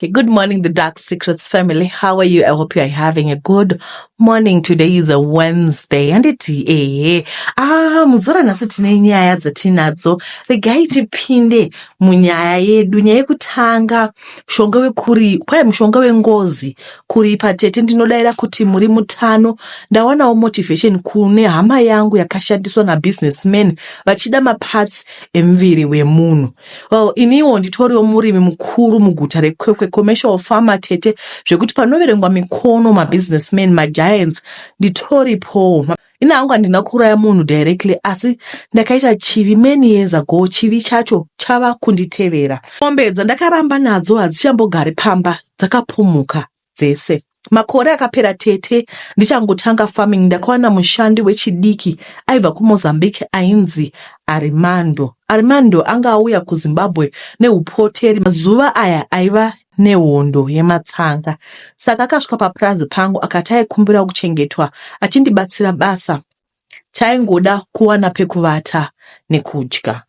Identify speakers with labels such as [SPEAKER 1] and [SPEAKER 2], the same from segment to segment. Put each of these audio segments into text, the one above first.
[SPEAKER 1] Good morning, the Dark Secrets family. How are you? I hope you are having a good morning. Today is a Wednesday. Handiti ehe. Ah, muzora nhasi tine nyaya dzatinadzo. Regai tipinde munyaya yedu. Nyaya yekutanga, mushonga wekuri, kwai mushonga wengozi kuripa tete. Ndinodaira kuti muri mutano. Ndawanawo motivation kune hama yangu yakashandiswa nabusinessman vachida maparts emuviri wemunhu. Well, iniwo nditoriwo murimi mukuru muguta reKwekwe, commercial farmer tete, zvekuti panoverengwa mikono mabusinessman, magiants, nditoripowo. Ini hangu handina kuuraya munhu directly, asi ndakaita chivi many years ago. Chivi chacho chava kunditevera. Mombe dzandakaramba nadzo hadzichambogari pamba, dzakapumuka dzese. Makore akapera tete, ndichangotanga farming, ndakawana mushandi wechidiki aibva kuMozambique ainzi Arimando. Arimando anga auya kuZimbabwe neupoteri mazuva aya aiva nehondo yematsanga. Saka akasvika papurazi pangu akati aikumbira kuchengetwa achindibatsira basa. Chaingoda kuwana pekuvata nekudya.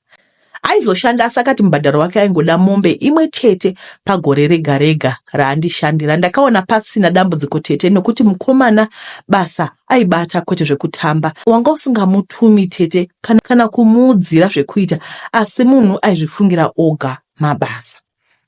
[SPEAKER 1] Aizoshanda, asi akati mubhadharo wake aingoda mombe imwe chete pagore rega rega raandishandira. Ndakaona pasina dambudziko tete, nokuti mukomana basa aibata kwete zvekutamba. Wanga usingamutumi tete kana kumuudzira zvekuita, asi munhu aizvifungira oga mabasa.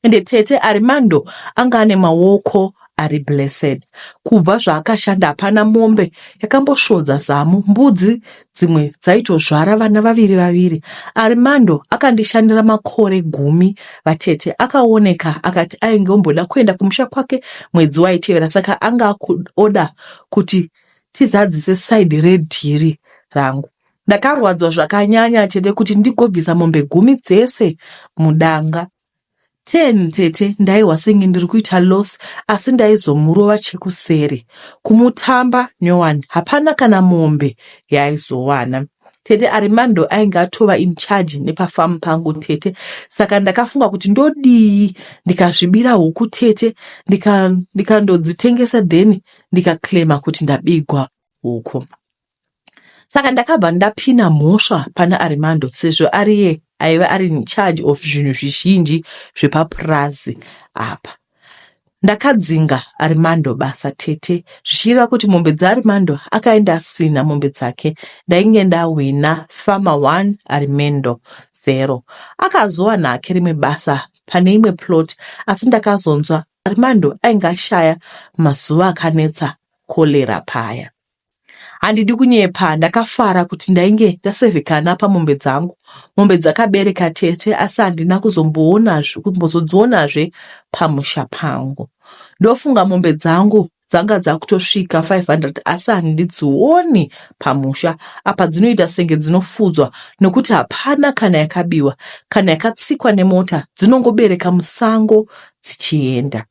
[SPEAKER 1] Ende tete, Arimando anga ane maoko ari blessed. Kubva zvaakashanda hapana mombe yakambosvodza zamu. Mbudzi dzimwe dzaitozvara vana vaviri vaviri. Arimando akandishandira makore 10 vatete. Akaoneka akati ainge omboda kuenda kumusha kwake mwedzi waitevera, saka anga oda kuti tizadzise side redeal rangu. Ndakarwadzwa zvakanyanya tete kuti ndigobvisa mombe 10 dzese mudanga. 10 tete, ndaihwa senge ndiri kuita loss, asi ndaizomurova chekuseri. Kumutamba nyowani, hapana kana mombe yaaizowana. Tete, Arimando ainge atova in charge nepafamu pangu tete, saka ndakafunga kuti ndodii? Ndikazvibira huku tete, ndikandodzitengesa, then ndikaclaima kuti ndabigwa huku. Saka ndakabva ndapina mhosva pana Arimando, sezvo ariye aiva ari in charge of zvinhu zvizhinji zvepapurazi apa. Ndakadzinga Arimando basa tete, zvichireva kuti mombe dzaArimando akaenda asina mombe dzake. Ndainge ndahwina, farmer 1, Arimando 0. Akazowana hake rimwe basa pane imwe plot, asi ndakazonzwa Arimando ainge ashaya mazuva akanetsa korera paya. Handidi kunyepa, ndakafara kuti ndainge ndasevhekana pamombe dzangu. Mombe dzakabereka tete, asi handina kumbozodzionazve pamusha pangu. Ndofunga mombe dzangu dzanga dzakutosvika 500, asi handidzioni pamusha apa. Dzinoita senge dzinofudzwa, nokuti hapana kana yakabiwa kana yakatsikwa nemota. Dzinongobereka musango dzichienda.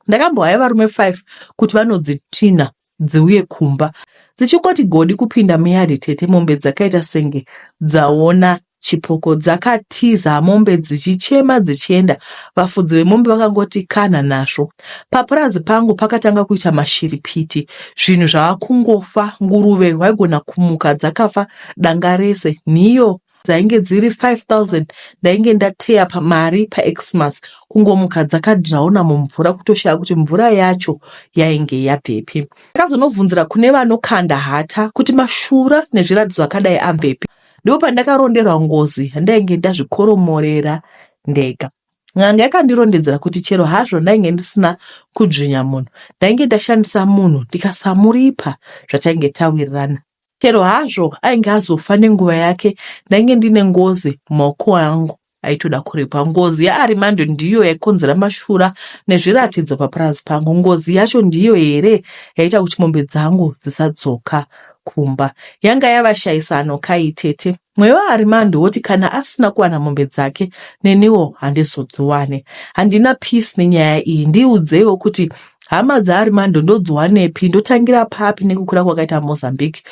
[SPEAKER 1] Ndakambohaya varume 5 kuti vanodzitina dziuye kumba. Dzichingoti godi kupinda muyard tete, mombe dzakaita senge dzaona chipoko. Dzakatiza mombe dzichichema dzichienda. Vafudzi vemombe vakangoti kana nazvo. Papurazi pangu pakatanga kuita mashiripiti, zvinhu zvava kungofa. Nguruve waigona kumuka dzakafa danga rese. Nhiyo dzainge dziri 5000 ndainge ndateya pamari paXmas, kungomuka dzakadhrauna mumvura, kutoshaya kuti mvura yacho yainge yabvepi. Ndakazonobvunzira kune vanokanda hata kuti mashura nezviratidzo akadai abvepi. Ndipo pandakaronderwa ngozi yandainge ndazvikoromorera ndega. N'anga yakandirondedzera kuti chero hazvo ndainge ndisina kudzvinya munhu, ndainge ndashandisa munhu ndikasamuripa zvatainge tawirirana. Chero hazvo ainge azofa nenguva yake, ndainge ndine ngozi mumaoko angu aitoda kuripwa. Ngozi yaArimando ndiyo yaikonzera mashura nezviratidzo papurazi pangu. Ngozi yacho ndiyo here yaita kuti mombe dzangu dzisadzoka kumba? Yanga yavashayisano kai tete. Mweya waArimando woti kana asina kuwana mombe dzake, neniwo handizodziwane. Handina peace nenyaya iyi. Ndiudzeiwo kuti hama dzaArimando ndodziwanepi, ndotangira papi? Nekukura kwakaita Mozambique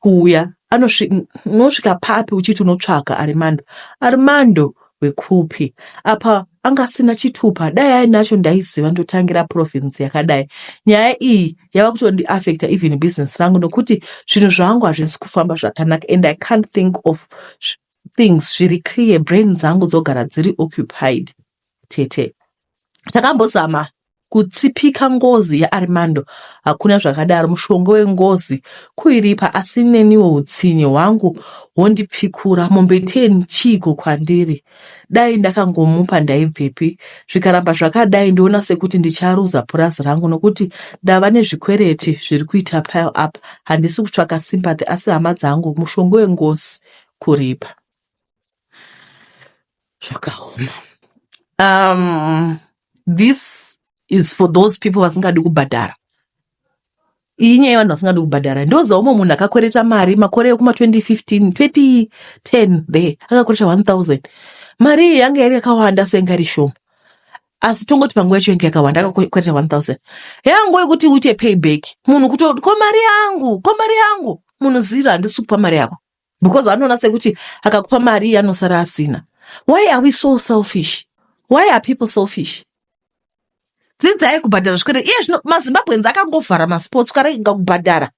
[SPEAKER 1] kuuya, unosvika papi uchiti unotsvaka Arimando? Arimando wekupi? Apa anga asina chitupa. Dai ainacho ndaiziva ndotangira province yakadai. Nyaya iyi yava kutondiafecta even business rangu, nokuti zvinhu zvangu hazvisi kufamba zvakanaka and I can't think of things zviri clear. Brain dzangu dzogara dziri occupied tete. Takambozama kutsipika ngozi yaArimando hakuna zvakadaro mushonga wengozi kuiripa asi neniwo hutsinye hwangu hwondipfikura mombe 10 chiiko kwandiri dai ndakangomupa ndaibvepi zvikaramba zvakadai ndoona sekuti ndicharuza purazi rangu nokuti ndava nezvikwereti zviri kuita pile up handisi kutsvaka sympathy asi hama dzangu mushonga wengozi kuripa zvakaoma um, this is for those people vasingadi kubhadhara iyi nyaya yevanhu vasingadi kubhadhara ndoziva umwe munhu akakwereta mari makore ekuma 2015 2010 there akakwereta 1000 mari iyi yanga iri yakawanda senge iri shoma asi tongoti panguva yacho yange yakawanda akakwereta 1000 yangu yekuti uite payback munhu kuto ko mari yangu ko mari yangu munhu ziro handisi kupa mari yako because anoona sekuti akakupa mari iye anosara asina why are we so selfish why are people selfish dzidzai kubhadhara zvikwereti iye zvino mazimbabweans akangovhara masports ukarega kubhadhara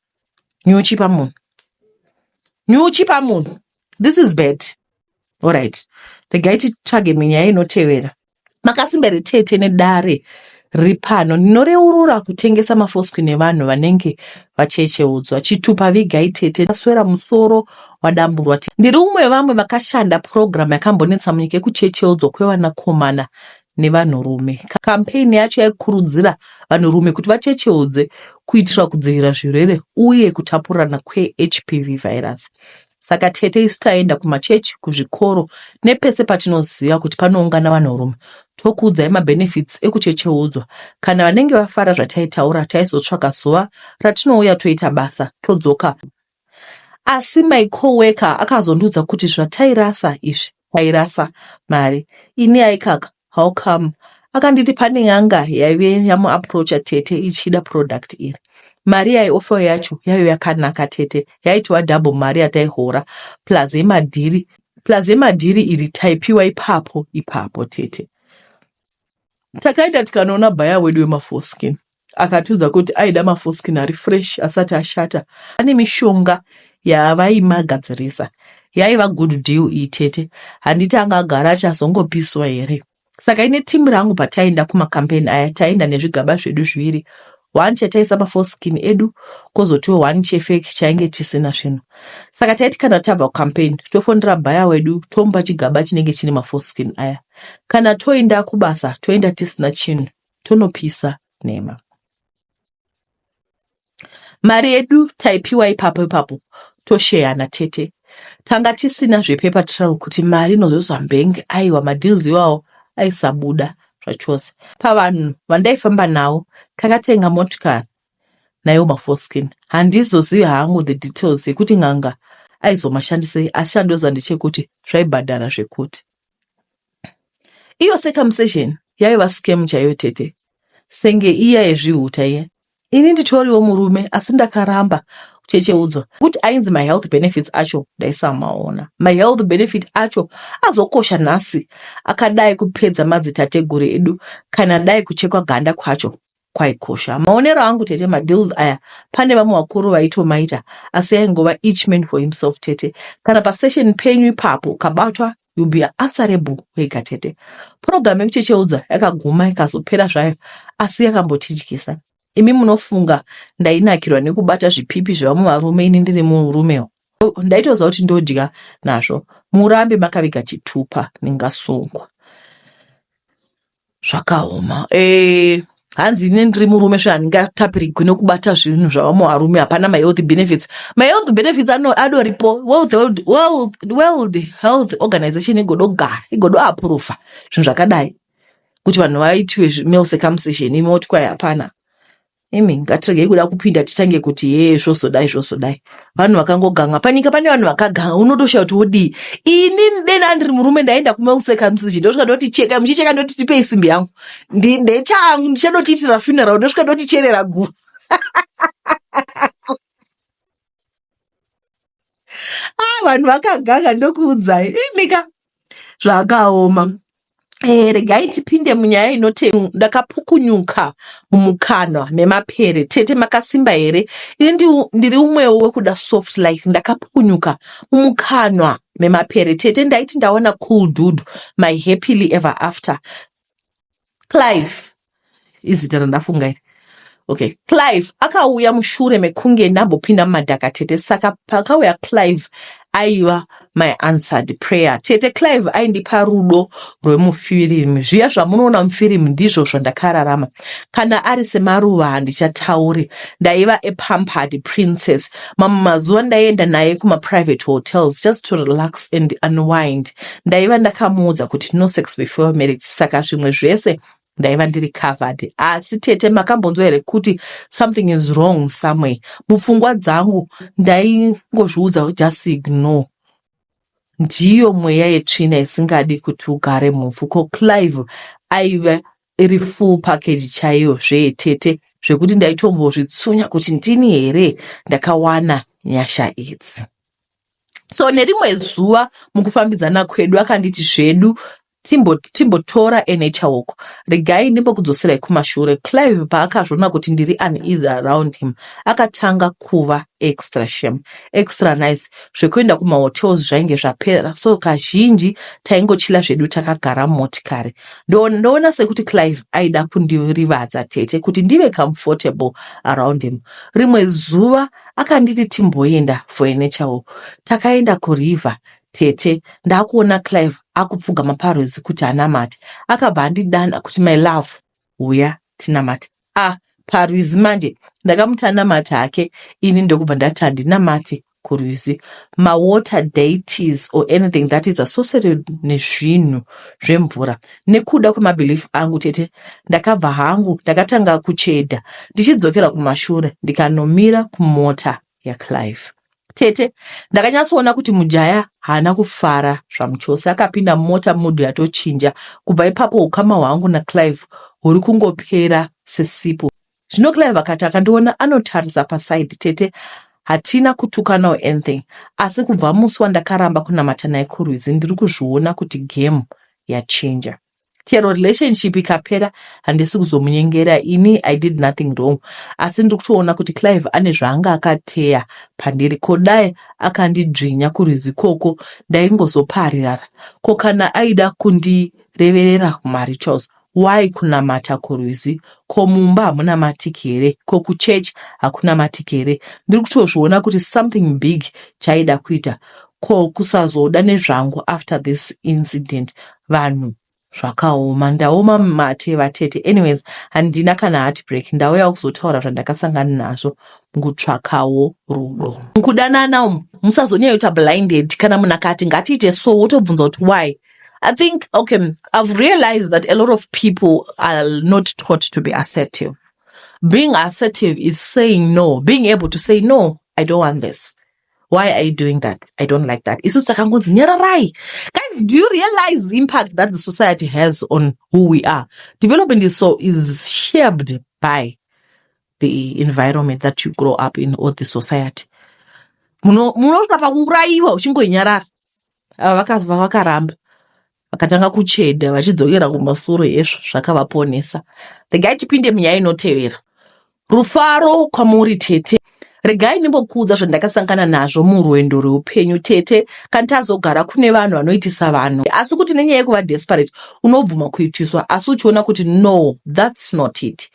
[SPEAKER 1] nyuchi pamunhu nyuchi pamunhu this is bad Alright. Regai titsvage minyaya inotevera. Makasimba here tete nedare riri pano? Ndinoreurura kutengesa mafoswi nevanhu vanenge vachecheudzwa. Chitupa vigai tete. Ndaswera musoro wadamburwa. Ndiri umwe wevamwe vakashanda purogiramu yakambonetsa munyika yekuchecheudzwa kwevanakomana nevanhurume. Kampeini yacho yaikurudzira vanhurume kuti vachecheudze kuitira kudzivirira zvirwere uye kutapurirana kweHPV virus. Saka tete isu taienda kumachechi, kuzvikoro nepese patinoziva kuti panoungana vanhurume tokuudzai mabenefits ekuchecheudzwa. Kana vanenge vafara zvataitaura taizotsvaka zuva ratinouya toita basa todzoka. Asi my co-worker akazondiudza kuti zvatairasa izvi tairasa mari. Ini aikaka how come? Akanditi pane n'anga yaive yamuapproacha tete ichida product iri. Mari yaioffer yacho yaive yakanaka tete yaitova double mari yataihora plus yemadhiri plus yemadhiri iri taipiwa ipapo ipapo tete. Takaenda tikanoona bhaya wedu wemaforeskin akatiudza kuti aida maforeskin ari fresh asati ashata ane mishonga yavaimagadzirisa yaiva good deal iyi tete handiti anga agara achazongopiswa here saka ine timu rangu pataienda kumacampaign aya taienda nezvigaba zvedu zviviri one chataisa maforeskin edu kwozotiwo one chefake chainge chisina zvinhu saka taiti kana tabva kucampaign tofonera bhaya wedu tomupa chigaba chinenge chine maforeskin aya kana toenda kubasa toenda tisina chinhu tonopisa nhema mari yedu taipiwa ipapo ipapo tosheyana tete tanga tisina zvepaper trail kuti mari inozozwa mbenge aiwa madeals iwawo aisabuda zvachose pavanhu vandaifamba navo takatenga motikari naiwo maforeskin handizozivi hangu the details yekuti n'anga aizomashandisei asi chandoziva ndechekuti zvaibhadhara zvekuti Iyo circumcision yaiva scam chaiyo tete. Senge iya yezvihuta iya. Ini nditoriwo murume asi ndakaramba kuchecheudzwa kuti ainzi mahealth benefits acho ndaisamaona. Mahealth benefit acho azokosha nhasi akadai kupedza madzitateguru edu kana dai kuchekwa ganda kwacho kwaikosha. Maonero angu tete madeals aya pane vamwe vakuru vaitomaita asi yaingova each man for himself tete. Kana pastation penyu ipapo ukabatwa you'll be answerable wega tete. Program yekuchecheudza yakaguma ikazopera zvayo asi yakambotidyisa. Imi munofunga ndainakirwa nekubata zvipipi zvevamwe varume ini ndiri murumewo. Ndaitoziva kuti ndodya nazvo. Murambe makaviga chitupa ndingasungwa. Zvakaoma. Eh, hanzi ini ndiri murume sve handingatapirigwi nekubata zvinhu zvavamwe varume hapana mahealth benefits mahealth benefits adoripo world, world, world, world health organization igodogara igodoapurufa zvinhu zvakadai kuti vanhu vaitiwe male circumcision imi moti kwai hapana Imi ngatiregei kuda kupinda titange kuti hee zvozodai zvozodai. Vanhu vakangoganga panyika pane vanhu vakaganga unotoshaya kuti wodii. Ini dena ndiri murume ndaenda kumale circumcision ndosvika ndoti cheka muchicheka ndoti tipei simbi yangu. Ndechangu ndichanotiitira funeral ndosvika ndoticherera guru. Ah, vanhu vakaganga ndokuudzai. Imika zvakaoma. Eh, regai tipinde munyaya inoti ndakapukunyuka mumukanwa memapere tete makasimba here ini ndiri umwewo wekuda soft life ndakapukunyuka mumukanwa memapere tete ndaiti ndaona cool dude my happily ever after. Clive izita randafunga iri. Okay, Clive akauya mushure mekunge ndambopinda mumadhaka tete. Saka pakauya Clive aiva my answered prayer. Tete, Clive aindipa rudo rwemufirimu. Zviya zvamunoona mufirimu ndizvo zvandakararama. Kana ari semaruva handichatauri. Ndaiva a pampered princess. Mamwe mazuva ndaienda naye kumaprivate hotels just to relax and unwind. Ndaiva ndakamuudza kuti no sex before marriage, saka zvimwe zvese ndaiva ndiri covered. Asi tete, makambonzwa here kuti something is wrong somewhere? Mupfungwa dzangu ndaingozviudza, just ignore, ndiyo mweya yetsvina isingadi kuti ugare mupfu. Ko Clive aiva iri full package chaiyo zveetete, zvekuti ndaitombozvitsunya kuti ndini here ndakawana nyasha idzi. So nerimwe zuva mukufambidzana kwedu akanditi zvedu timbotora a nature walk. Regai ndimbokudzoserai kumashure. Clive paakazviona kuti ndiri uneasy around him, akatanga kuva extra shame, extra nice. Zvekuenda kumahotels zvainge zvapera, so kazhinji taingochila zvedu takagara mumotikari. Ndoona sekuti Clive aida kundirivadza tete, kuti ndive comfortable around him. Rimwe zuva akanditi timboenda for a nature walk. Takaenda kuriver tete. Ndakuona Clive akupfugama parwizi kuti anamate. Akabva andidana kuti, "My love, uya tinamate." Ah, parwizi manje! Ndakamuti anamate hake, ini ndokubva ndati handinamate kurwizi, mawater deities or anything that is associated nezvinhu zvemvura, nekuda kwemabelief angu tete. Ndakabva hangu ndakatanga kuchedha ndichidzokera kumashure, ndikanomira kumota yaClive. Tete, ndakanyatsoona kuti mujaya haana kufara zvamuchose. Akapinda mumota, mood yatochinja. Kubva ipapo ukama hwangu naClive huri kungopera sesipo. Zvino Clive akati akandiona anotarisa paside. Tete, hatina kutukana or anything, asi kubva musi wandakaramba kunamata naye kurwizi, ndiri kuzviona kuti game yachinja. Chero relationship ikapera, handisi kuzomunyengera. Ini I did nothing wrong, asi ndiri kutoona kuti Clive ane zvaanga akateya pandiri. Ko dai akandidzvinya kurwizi koko, ndaingozoparirara. Ko kana aida kundireverera kumarituals, why kunamata kurwizi? Ko mumba hamunamatiki here? Ko kuchechi hakunamatiki here? Ndiri kutozviona kuti something big chaida kuita. Ko kusazoda nezvangu after this incident? Vanhu, zvakaoma. Ndaoma mate vatete. Anyways, handina kana heartbreak. Ndauyawo kuzotaura zvandakasangana nazvo mukutsvakawo rudo. Mukudanana umu musazonyanyoita blinded. Kana munhu akati ngatiite so, wotobvunza kuti why. I think, okay, I've realized that a lot of people are not taught to be assertive. Being assertive is saying no, being able to say, "No, I don't want this. Why are you doing that? I don't like that." Isusu takangonzi nyararai. Guys, do you realize the impact that the society has on who we are? Development is shaped by the environment that you grow up in or the society. Munosvika pakuurayiwa uchingonyarara. Ava vakabva vakaramba, vakatanga kuchedha vachidzokera kumasure. Ezvo zvakavaponesa. Regai tipinde munyaya inotevera. Rufaro kwamuri tete. Regai ndimbokuudza zvandakasangana nazvo murwendo rweupenyu tete. Kana tazogara, kune vanhu vanoitisa vanhu, asi kuti nenyaya yekuva desperate unobvuma kuitiswa, asi uchiona kuti no, that's not it.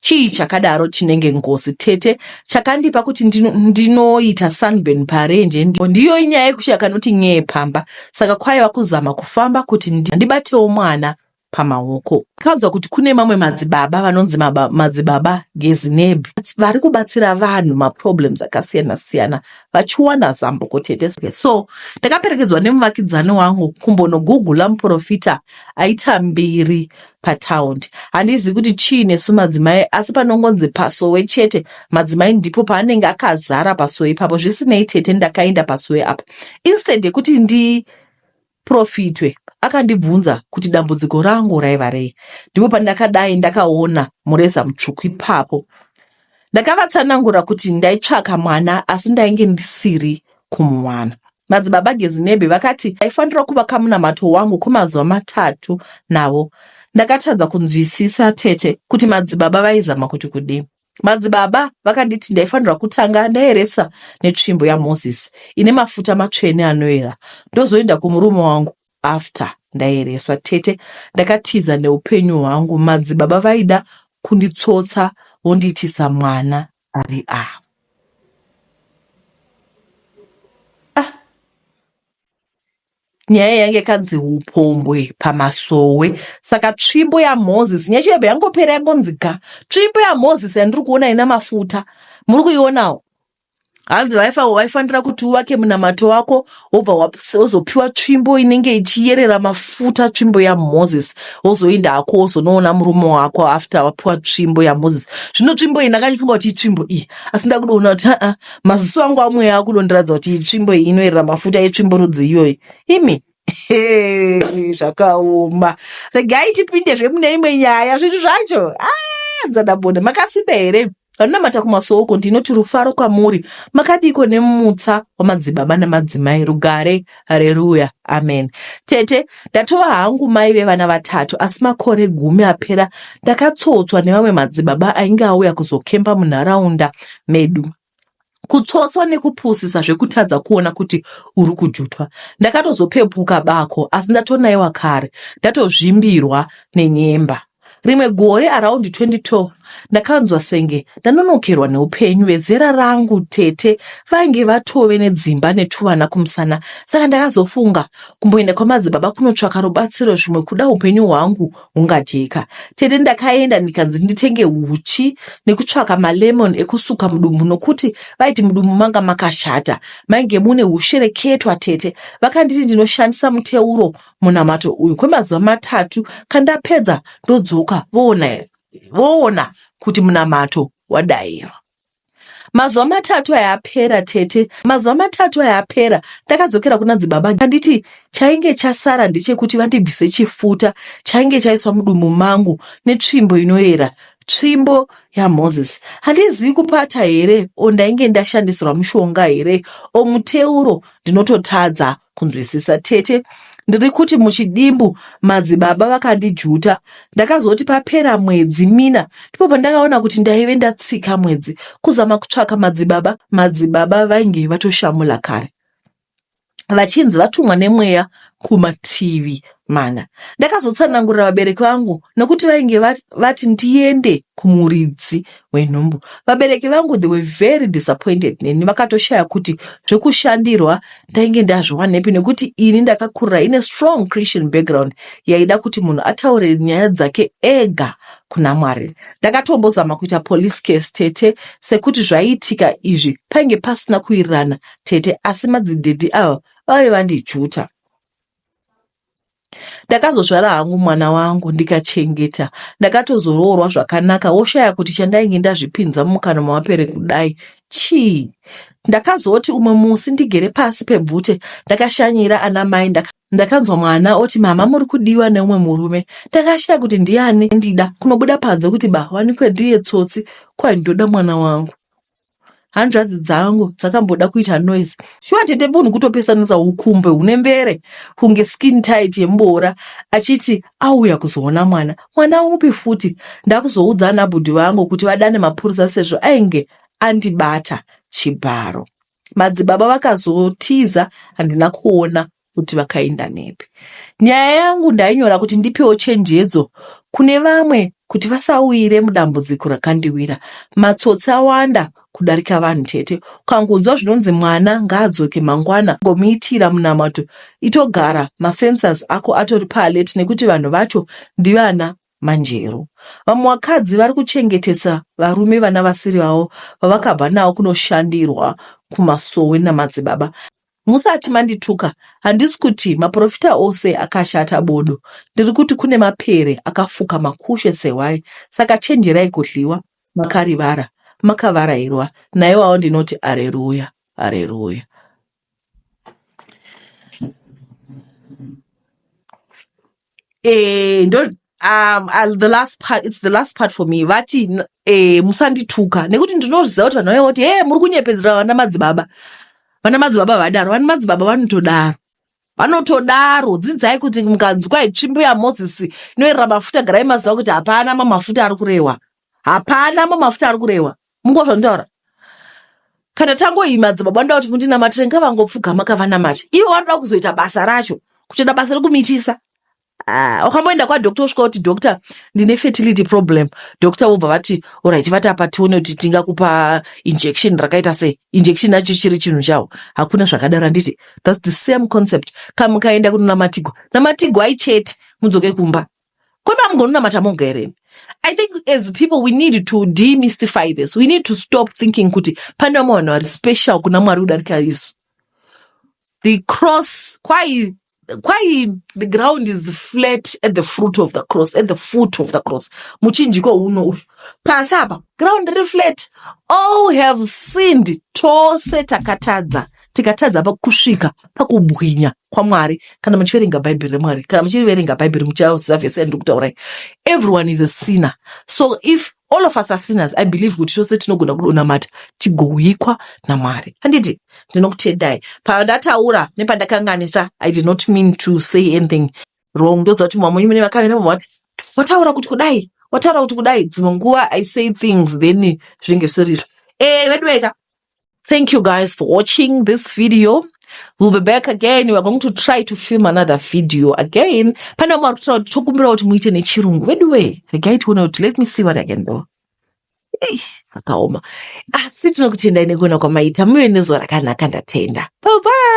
[SPEAKER 1] Chii chakadaro chinenge ngozi tete chakandipa kuti ndinoita sunburn parenje? Ndiyo inyaya yekushaya kanoti nyee pamba. Saka kwaiva kuzama kufamba kuti ndibatewo mwana pamaoko. Kanzwa kuti kune mamwe madzibaba vanonzi madzibaba Gezinebhi vari kubatsira vanhu maproblems akasiyana-siyana vachiwana zambuko tete. So ndakaperekedzwa nemuvakidzani wangu kumbonogugula muprofita aita mbiri pataundi. Handizivi kuti chii nesu madzimai, asi panongonzi pasowe chete, madzimai ndipo paanenge akazara pasowe ipapo. Zvisinei tete, ndakaenda pasowe apa. Instead yekuti ndiprofitwe, akandibvunza kuti dambudziko rangu raiva rei. Ndipo pandakadai ndakaona mureza mutsvuku ipapo. Ndakavatsanangura kuti ndaitsvaka mwana, asi ndainge ndisiri kumuwana. Madzibaba Gezinebhe vakati aifanira kuvaka munamato wangu kwemazuva 3 navo. Ndakatadza kunzwisisa tete kuti madzibaba vaizama kuti kudii. Madzibaba vakanditi ndaifanirwa kutanga ndaeresa netsvimbo yaMozisi ine mafuta matsvene anoera, ndozoenda kumurume wangu after. Ndaereswa tete ndakatiza neupenyu hwangu madzibaba vaida kunditsotsa vondiitisa mwana ari avo. Ah. Nyaya yange yakanzi upombwe pamasowe saka tsvimbo yaMoses nyaya yacho yabva yangopera yangonzi ga tsvimbo yaMoses yandiri kuona ina mafuta muri kuionawo hanzi vaifanira kuti uvake munamato wako wobva wozopiwa tsvimbo inenge ichiyerera mafuta tsvimbo yamoses wozoinda hako wozonoona murume wako after wapiwa tsvimbo yamoses zvino tsvimbo iyi ndakandifunga kuti itsvimbo iyi asi ndakudoona kuti aa maziso angu amweya akudondiradza kuti itsvimbo iyi inoyerera mafuta itsvimbo rudzi iyoyi imi zvakaoma regai tipindezve mune imwe nyaya zvinhu zvacho ah, dzadabona makasimba here vanonamata kumasoko ndinoti rufaro kwamuri makadiko nemutsa wamadzibaba namadzimai rugare hareruya amen tete ndatova hangu mai vevana vatatu asi makore gumi apera ndakatsotswa nevamwe madzibaba ainge auya kuzokemba munharaunda medu Kutsotswa nekupusisa zvekutadza kuona kuti uri kujutwa. Ndakatozopepuka bako asi ndatonaiwa kare ndatozvimbirwa nenyemba. Rimwe gore around 2012 ndakanzwa senge ndanonokerwa neupenyu vezera rangu tete vainge vatove nedzimba netuvana kumusana saka ndakazofunga kumboenda kwamadzibaba kunotsvaka rubatsiro zvimwe kuda upenyu hwangu hungadyika. Tete ndakaenda ndikanzi nditenge huchi nekutsvaka malemon ekusuka mudumbu nokuti vaiti mudumbu manga makashata mainge mune hushereketwa. Tete vakanditi ndinoshandisa muteuro munamato uyu kwemazuva matatu kandapedza ndodzoka voona voona kuti munamato wadairwa. Mazuva matatu aya apera tete, mazuva matatu aya apera ndakadzokera kuna dzibaba anditi chainge chasara ndechekuti vandibvise chifuta chainge chaiswa mudumbu mangu netsvimbo inoyera tsvimbo yaMoses. Handizivi kupata here o ndainge ndashandisirwa mushonga here o muteuro ndinototadza kunzwisisa tete ndiri kuti muchidimbu madzibaba vakandijuta ndakazoti papera mwedzi mina ndipo pandakaona kuti ndaive ndatsika mwedzi kuzama kutsvaka madzibaba madzibaba vainge vatoshamula kare vachinzi vatumwa nemweya kumativi mana ndakazotsanangurira vabereki vangu nokuti vainge vati ndiende kumuridzi wenhumbu vabereki vangu they were very disappointed neni vakatoshaya kuti zvekushandirwa ndainge ndazviwanepi nekuti ini ndakakurira ine strong christian background yaida kuti munhu ataure nyaya dzake ega kuna mwari ndakatombozama kuita police case tete sekuti zvaiitika izvi painge pasina kuwirirana tete asi madzidhedhi ava vaive vandijuta Ndakazozvara hangu mwana wangu ndikachengeta. Ndakatozoroorwa zvakanaka woshaya kuti chandainge ndazvipinza mumukanwa mavapere kudai chii. Ndakazoti umwe musi ndigere pasi pebvute ndakashanyira ana mai ndakanzwa mwana oti mama muri kudiwa neumwe murume. Ndakashaya kuti ndiani ndida kunobuda panze kuti ba wanikwe ndiye tsotsi kwai ndoda mwana wangu. Hanzvadzi dzangu dzakamboda kuita noise. Shuwa tete munhu kutopesanisa hukumbe hune mvere kunge skin tight yemuboora achiti auya kuzoona mwana. Mwana upi futi? Ndakuzoudza ana bhudhi vangu kuti vadane mapurisa sezvo ainge andibata chibharo. Madzibaba vakazotiza handina kuona kuti vakaenda nepi. Nyaya yangu ndainyora kuti ndipewo chenjedzo kune vamwe kuti vasawire mudambudziko rakandiwira. Matsotsi awanda kudarika vanhu tete. Ukangonzwa zvinonzi mwana ngaadzoke mangwana ngomuitira munamato itogara masensors ako atori paalert nekuti vanhu vacho ndivana manjeru. Vamwe vakadzi vari kuchengetesa varume vana vasiri vavo vavakabva navo kunoshandirwa kumasowe namadzibaba. Musati mandituka, handisi kuti maporofita ose akashata bodo. Ndiri kuti kune mapere akafuka makushe sehwai saka chenjerai kudliwa makarivara, makavarairwa. Naiwawo ndinoti areruya, areruya. Eh, ndo um, uh, the last part, it's the last part for me vati eh, musandituka nekuti ndinoziva kuti vanhu vaiva kuti he muri kunyepedzera vana madzibaba vana madzibaba vadaro vana madzibaba vanotodaro vanotodaro dzidzai kuti mukanzwa itsvimbo yamozisi inoerera mafuta garai maziva kuti hapana mamafuta ari kurehwa hapana mamafuta ari kurehwa munguva zvanditaura kana tangoima dzibaba vanoda kuti mundinamatire ngavangopfugama kavanamate ivo vanoda kuzoita basa racho kutoita basa rekumitisa Ah, wakamboenda kwadoctor usvika kuti, "Doctor, ndine fertility problem." Doctor vobva vati, "Alright, vati apa tione kuti tingakupa injection rakaita sei." Injection yacho chiri chinhu chawo. Hakuna zvakadaro, handiti? That's the same concept. Kamukaenda kunonamatigwa, namatigwai chete, mudzoke kumba. Kwema mugononamata moga here? I think as people we need to demystify this. We need to stop thinking kuti pane vamwe vanhu vari special kuna Mwari kudarika isu. The cross, kwai kwai the ground is flat at the fruit of the cross, at the foot of the cross. Muchinjiko uno uyu pasi apa, ground riri flat. All have sinned, tose takatadza, tikatadza pakusvika pakubwinya kwaMwari. Kana muchiverenga Bhaibheri reMwari, kana muchiverenga Bhaibheri, muchaziva vhesi yandiri kutaurai. Everyone is a sinner. So if all of us are sinners, I believe kuti tose tinogona kudonamata tigohwikwa naMwari, handiti? Ndinokutendai pandataura nepandakanganisa. I did not mean to say anything wrong. Ndodza kuti mamwe mune vakamira vati wataura kuti kudai, wataura kuti kudai. Dzimwe nguva I say things, then zvinenge zvisiri izvo. Veduweka, thank you guys for watching this video. We'll be back again. We're going to try to film another video again. Pane vamwe vari kutaura kuti tokumbira kuti muite nechirungu. Veduwe, regai tione kuti, let me see what I can do. Ei, zvakaoma, asi tinokutendai nekuona kwamaita. Muve nezuva rakanaka. Ndatenda. Bye bye.